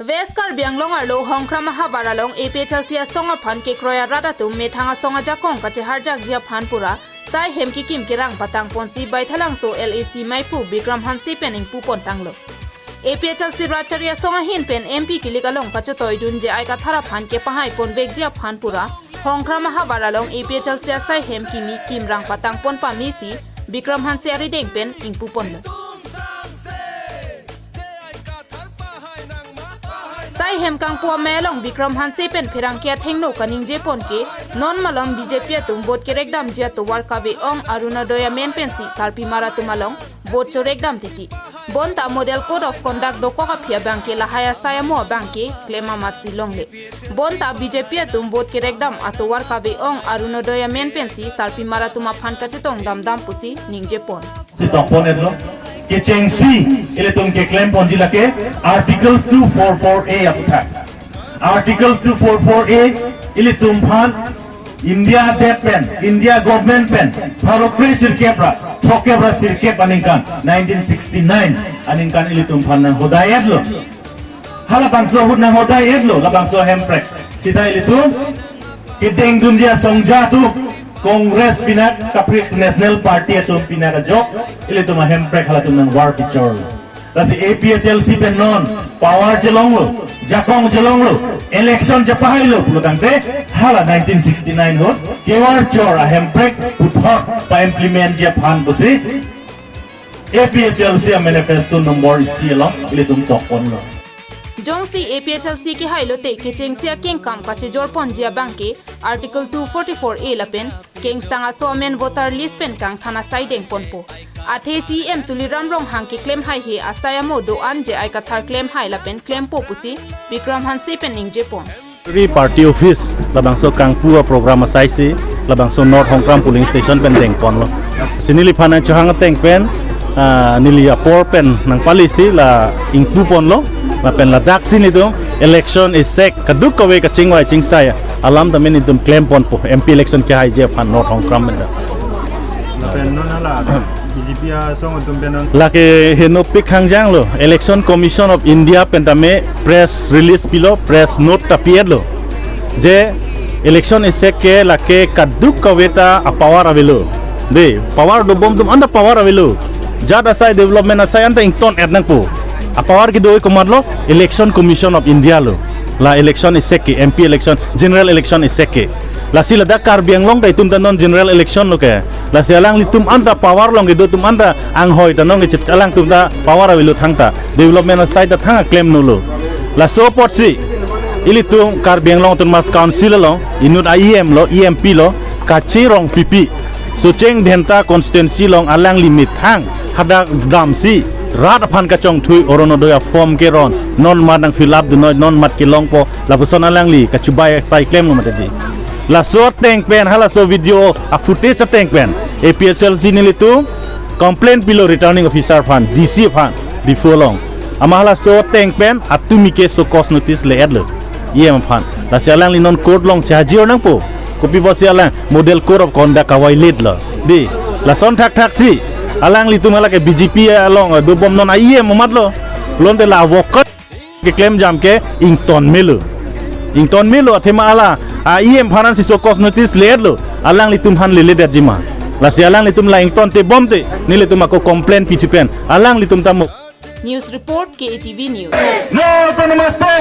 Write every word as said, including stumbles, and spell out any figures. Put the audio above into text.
West Karbi Anglong arlo Hongkram ahavar along A P H L C asong aphan kekroi arat atum methang asong ajakong kacheharjakji aphan pura sai hem kekim kerang patangponsi Baithalangso L A C maipu Bikram Hanse pen ingpupontanglo. A P H L C rat chari asong ahin pen M P kilik along kachetoidunji aikathar aphan kepahaiponvekji aphan pura Hongkram ahavar along A P H L C asai hem kimi kimrang patangpon pamesi Bikram Hanse arideng pen ingpuponlo. Sai hem kangpu amei along Bikram Hanse pen pherangke athengno kaningjepon ke non malom B J P atum vote kerekdamji atovar kave-ong Arunodoi amen pensi sarpimar atum along vote chorekdam titi. Bonta model code of conduct dokok aphi abangke lahai asai amo abangke klem amatsi longle. Bonta B J P atum vote kerekdam atovar kave-ong Arunodoi amen pensi sarpimar atum aphan kachetong damdam pusi ningjepon. Chetongponetlo. Kechengsi ilitum keklemponji lake Articles two four four A aputhak. Articles two four four A ilitum aphan India adet pen, India government pen, pharo kre sirkep ra, throkkep ra sirkep aningkan, nineteen sixty-nine aningkan ilitum aphan nanghodai-etlo. Halabangso ahut nanghodai-etlo, labangso ahemprek. Sita ilitum kedengdunji asongja atum, Congress pinak, kaprek National Party atum pinak ajok, ilitum ahemprek halatum nangvar pichor. Lasi A P H L C pen non power chelonglo, jakong chelonglo, election chepahailo pulotangte hala nineteen sixty-nine ahut kevar chor ahemprek puthot pa-implementji aphan pusi A P H L C amanifesto number isi along ilitum tokponlo. Jongsi A P H L C kehailote kechengsi akengkam kachejorponji abangke Article two forty-four A lapen kengsang aso amen voter list pen kangthan asai dengponpo. Athe C E M Tuliram Ronghang keklem haihe asai amo do-anje aikathar klemhai lapen klempo pusi Bikram Hanse pen ningjepon. Ri party office labangso kangpu aprogram asaisi labangso North Hongkram polling station pen dengponlo. Si neliphan nangchohang ateng pen, ah, neli apor pen nangpalisi la ingpuponlo, lapen ladaksi nelitum election isek kadokave kachingvai chingsai alam tame nelitum klemponpo M P election kehaiji aphan North Hongkram pen ta. Lapen non hala B J P asong atum pen non. Lake henopik hangjanglo, Election Commission of India pen tame press release pilo, press note ta pi-etlo. Je election isek ke lake kadokave ta apower avelo. De, power dobom atum anta power avelo. Jat asai, development asai anta ington-et nangpo. Apower kedo komatlo, Election Commission of India lo. La election isek ke, M P election, general election isek ke. Lasi ladak Karbi Anglong ta itum ta non general election lo ke. Lasi alanglitum anta power along kedo atum anta anghoi ta nong kechit alangtum ta power avelo thangta. Development asai ta thang klemnolo. Laso apotsi ilitum Karbi Anglong Autonomous Council along inut a E M lo, E M P lo, Kache Rongpipi, Socheng Dhenta constituency along alangli methang hadak damsi rat aphan kachongthui Orunodoi aform keron, non mat nang fill up dunnoi, non mat kelongpo, lapuson alangli kachubai asai klemlo mati di. Laso ateng pen, halaso video afootage ateng pen A P H L C nelitum complaint pilo returning officer aphan, D C aphan, Diphu along. Amat halaso ateng pen atumi ke show cause notice le-etlo E M aphan. Lasi alangli non court along chehajir nangpo. Kopi pusi alang model code of conduct ka-violate lo. Di, lason thakthaksi alanglitum hala ke B J P along dobom non a E M amatlo. Pulote la avokat keklem jam ke ington melo. Ington melo athema hala a E M aphan si show cause notice le-etlo. Alanglitum aphan leledetji ma. Lasi alanglitum la ingtonte bomte nelitum ako complaint pithipen alanglitum ta mo. News report, K A T V News. No autonomous state.